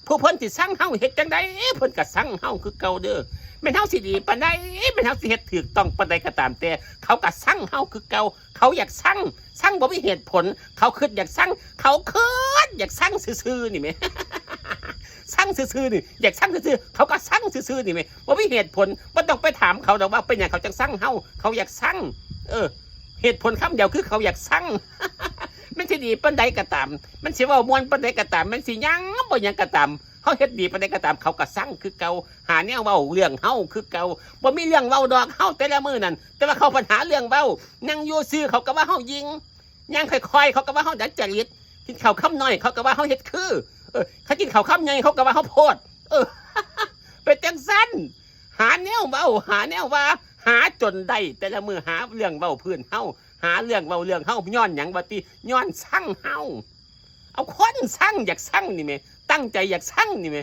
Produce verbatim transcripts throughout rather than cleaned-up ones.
ผู้เพิ่นสิซังเฮาเฮ็ดจั่งใด เพิ่นก็ซังเฮาคือเก่าเด้อ แม่นเฮาสิดีปานใด แม่นเฮาสิเฮ็ดถูกต้องปานใดก็ตามแต่ เขาก็ซังเฮาคือเก่า เขาอยากซัง ซังบ่มีเหตุผล เขาคิดอยากซัง เขาคิดอยากซังซื่อๆนี่แหม ซังซื่อๆนี่ อยากซังซื่อๆ เขาก็ซังซื่อๆนี่แหม บ่มีเหตุผล บ่ต้องไปถามเขาดอกว่าเป็นหยังเขาจั่งซังเฮา เขาอยากซัง เออ เหตุผลคำเดียวคือเขาอยากซัง มันสิดีปานใดก็ตาม มันสิเว้าม่วนปานใดก็ตาม มันสิหยังบ่หยังก็ตาม เฮาเฮ็ดดีปานใดก็ตาม เขาก็ซังคือเก่า หาแนวเว้าเรื่องเฮาคือเก่า บ่มีเรื่องเว้าดอก เฮาแต่ละมื้อนั่น แต่ว่าเขาปัญหาเรื่องเว้า นั่งอยู่ซื่อเขาก็ว่าเฮายิง ย่างค่อยๆ เขาก็ว่าเฮาดัดจริต กินข้าวคำน้อยเขาก็ว่าเฮาเฮ็ดคือ เออ เขากินข้าวคำใหญ่เขาก็ว่าเฮาโพด เออ เป็นจั่งซั่น หาแนวเว้า หาแนวว่า หาจนได้ แต่ละมื้อหาเรื่องเว้าพื้นเฮา หาเรื่องเว้าเรื่องเฮา ย้อนหยังว่าติ ย้อนซังเฮา เอาคนซังอยากซังนี่แหม ตั้งใจอยากซังนี่แหม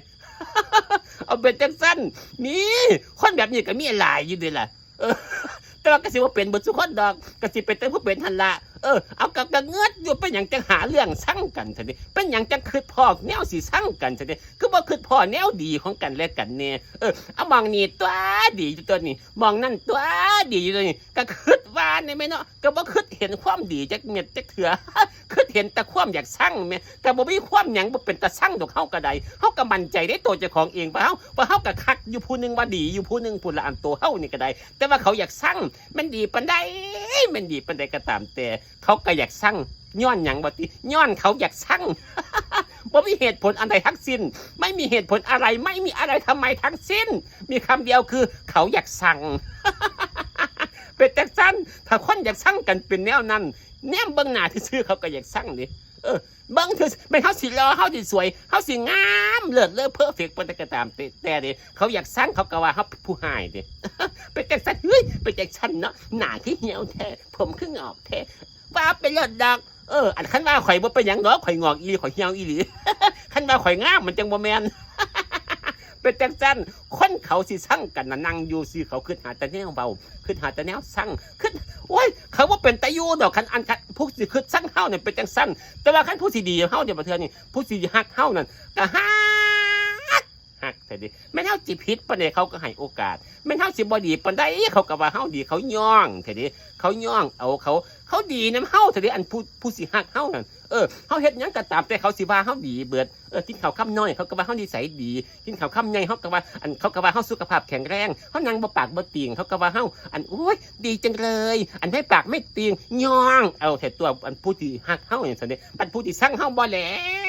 เอาเป็นจั่งซั่น มี คนแบบนี้ก็มีหลายอยู่เด้ล่ะ เออ แต่ว่าก็สิบ่เป็นเบิดซุคนดอก ก็สิเป็นแต่ผู้เป็นหั่นล่ะ เออ เอาก็ ก็เงิดอยู่ เป็นหยังจั่งหาเรื่องซังกันซั่นเด้ เป็นหยังจั่งคิดพ้อแนวสิซังกันซั่นเด้ คือบ่คิดพ้อแนวดีของกันและกันแน่ เออ เอาหม่องนี้ตั๊วดีอยู่ตั๊วนี่ หม่องนั่นตั๊วดีอยู่ตั๊วนี่ ก็คิดว่านี่แหมเนาะ ก็บ่คิดเห็นความดีจักเม็ดจักเทื่อ คิดเห็นแต่ความอยากซังแหม ก็บ่มีความหยังบ่เป็นตาซังดอก เฮาก็ได้ เฮาก็มั่นใจในตัวเจ้าของเอง ว่าเฮา ว่าเฮาก็คักอยู่ผู้หนึ่ง ว่าดีอยู่ผู้หนึ่ง พู้นละ อันตัวเฮานี่ก็ได้ แต่ว่าเขาอยากซัง มันดีปานใด มันดีปานใดก็ตามแต่ เขาก็อยากซัง ย้อนหยังบ่ติ ย้อนเขาอยากซัง บ่มีเหตุผลอันใดทั้งสิ้น ไม่มีเหตุผลอะไร ไม่มีอะไรทำไมทั้งสิ้น มีคำเดียวคือเขาอยากซัง เป็นจั่งซั่น ถ้าคนอยากซังกันเป็นแนวนั้น แนมเบิ่งหน้าซื่อๆเขาก็อยากซังเด้ เออ เบิ่งซื่อ แม่นเฮาสิหล่อ เฮาสิสวย เฮาสิงาม เลิศเลอเพอร์เฟกต์ปานใดก็ตามแต่ แต่เด้ เขาอยากซัง เขาก็ว่าเฮาผู้ฮ้ายเด้ เป็นจั่งซั่น เฮ้ย เป็นจั่งซั่นเนาะ หน้าคือเหี่ยวแท้ ผมคืองอกแท้ ว่าไปโลดดอก เออ อันคันว่าข่อยบ่เป็นหยังดอก ข่อยงอกอีหลี ข่อยเหี่ยวอีหลี คันว่าข่อยงามมันจั่งบ่แม่น เป็นจั่งซั่น คนเขาสิซังกันน่ะ นั่งอยู่ซื่อเขาคิดหาแต่แนวเว้า คิดหาแต่แนวซัง คิด โอ้ย เขาบ่เป็นตาอยู่ดอก คันอัน คันผู้สิคิดซังเฮาเนี่ยเป็นจั่งซั่น แต่ว่าคันผู้สิดีเฮาเนี่ยบางเทื่อนี่ ผู้สิฮักเฮานั่น ก็ฮัก ฮักแท้เด้ แม่นเฮาสิผิดปานใดเขาก็ให้โอกาส แม่นเฮาสิบ่ดีปานใดเขาก็ว่าเฮาดี เขาย่องแท้เด้ เขาย่องเอา เขา เขาดีนำเฮาแท้เด้ อันผู้ ผู้สิฮักเฮานั่น เออ เฮาเฮ็ดหยังก็ตามแต่เขาสิว่าเฮาดีเบิด เออ กินข้าวคำน้อยเขาก็ว่าเฮานิสัยดี กินข้าวคำใหญ่เขาก็ว่า อัน เขาก็ว่าเฮาสุขภาพแข็งแรง เฮานั่งบ่ปากบ่ติ่งเขาก็ว่าเฮา อัน โอ๊ย ดีจังเลย อันไม่ปากไม่ติ่ง ย่องเอาแท้ตั๊ว อันผู้ที่ฮักเฮาจั่งซั่นเด้ บัดผู้ที่ซังเฮาบ่แหละ